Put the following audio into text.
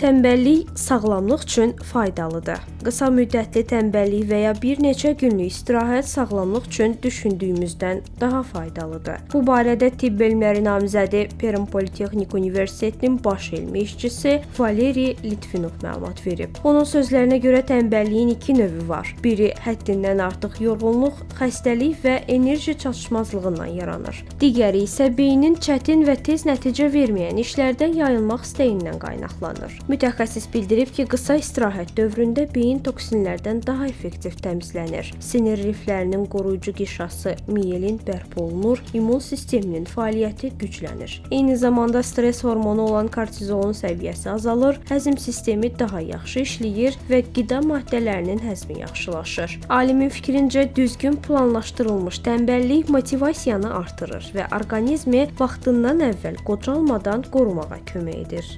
Tənbəllik sağlamlıq üçün faydalıdır. Qısa müddətli tənbəllik və ya bir neçə günlük istirahət sağlamlıq üçün düşündüyümüzdən daha faydalıdır. Bu barədə tibb elmləri namizədi, Perm Politexnik Universitetinin baş elmi işçisi Valeri Litvinov məlumat verib. Onun sözlərinə görə tənbəlliyin iki növü var. Biri həddindən artıq yorğunluq, xəstəlik və enerji çatışmazlığından yaranır. Digəri isə beynin çətin və tez nəticə verməyən işlərdən yayınmaq istəyindən qaynaqlanır. Mütəxəssis bildirib ki, qısa istirahət dövründə beyin toksinlərdən daha effektiv təmizlənir. Sinir liflərinin qoruyucu qişası miyelin bərpa olunur, immun sisteminin fəaliyyəti güclənir. Eyni zamanda stress hormonu olan kortizolun səviyyəsi azalır, həzm sistemi daha yaxşı işləyir və qida maddələrinin həzmi yaxşılaşır. Alimin fikrincə, düzgün planlaşdırılmış tənbəllik motivasiyanı artırır və orqanizmi vaxtından əvvəl qocalmadan qorumağa kömək edir.